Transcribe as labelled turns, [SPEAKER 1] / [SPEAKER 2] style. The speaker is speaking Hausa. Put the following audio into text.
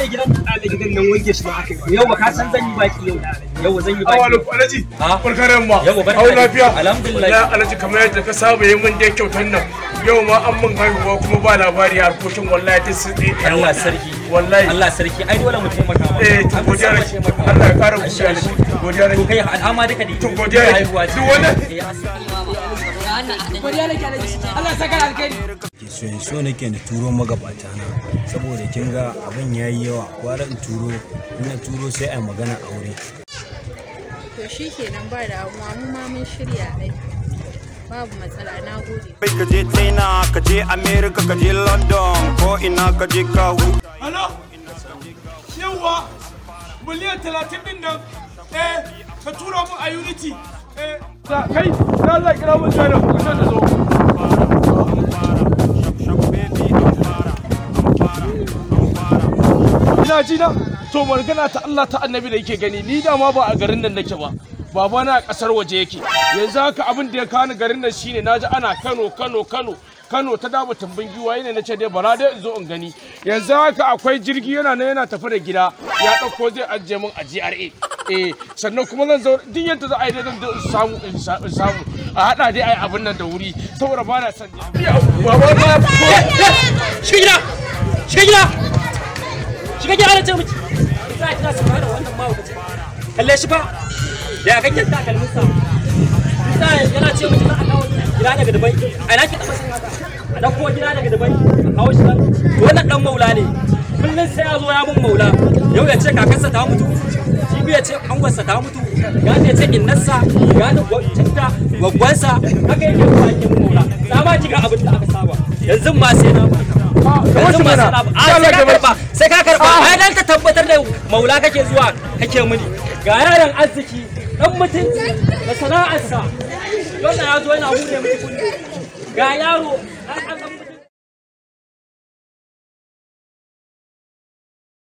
[SPEAKER 1] ɗaya gidan da gidan nan wanke shi ma aka yi. Yau ba ka san zan yi baki yau. Yau zan yi baki.
[SPEAKER 2] Awa Alhaji. Barka da yamma.
[SPEAKER 1] Yau barka.
[SPEAKER 2] Au lafiya.
[SPEAKER 1] Alhamdulillah.
[SPEAKER 2] Alhaji kamar yadda ka saba yi min dai kyautar nan. Yau ma an mun haihuwa kuma ba labari harkokin wallahi duk sun tsaye.
[SPEAKER 1] Allah sarki.
[SPEAKER 2] Wallahi.
[SPEAKER 1] Allah sarki. Ai dole mu taimaka ma.
[SPEAKER 2] Eh to godiya nake. Allah ya ƙara godiya nake. Godiya nake.
[SPEAKER 1] To kai al'ama duka ne.
[SPEAKER 2] To godiya nake. Duk wannan.
[SPEAKER 3] Godiya nake Alhaji. Allah saka alkhairi.
[SPEAKER 4] So nake na turo magabata na saboda kin ga abin yayi yawa gwara in turo in na turo sai ai magana aure.
[SPEAKER 5] To shikenan ba damuwa mu ma mun shirya ai. Babu matsala na gode.
[SPEAKER 6] Ka je China, ka je America, ka je London, ko ina ka je ka huta.
[SPEAKER 2] Hello? Yawwa, miliyan 30 din nan, ka tura mu a Unity. Kai, na Allah kira mun Zainab, ka san da zo. Ina ji na, to magana ta Allah ta Annabi da yake gani, ni da ma ba a garin nan nake ba. Babana a kasar waje yake. Yanzu haka abin da ya kawo ni garin nan shine naji ana Kano Kano Kano Kano ta dama tumbin giwa ne nace dai bara dai in zo in gani. Yanzu haka akwai jirgi yana nan yana tafi da gida ya dauko zai ajiye min a GRA. Sannan kuma zan zo duk yadda za a yi dai zan samu in samu a hada dai ai abin nan da wuri saboda ba na son baba na
[SPEAKER 1] shiga gida shiga gida ana ce miki za a kira su fara wannan mahaukaci kalle shi fa da kake takalmin sa bisa yana ce miki za a kawo gida daga Dubai a ina ki taba san haka a dauko gida daga Dubai a kawo shi nan to wannan dan maula ne kullun sai ya zo ya mun maula yau ya ce kakarsa ta mutu jibi ya ce angonsa ta mutu gani ya ce innarsa gani cinta gwaggwansa haka yake zuwa yake mun maula sama ki ga abin da aka saba yanzu ma sai na yanzu ma sai na a sai ka karba ai dan ka tabbatar da maula kake zuwa kake muni ga yaron arziki dan mutunci da sana'arsa dole ya zo yana hure miki kunni ga yaro an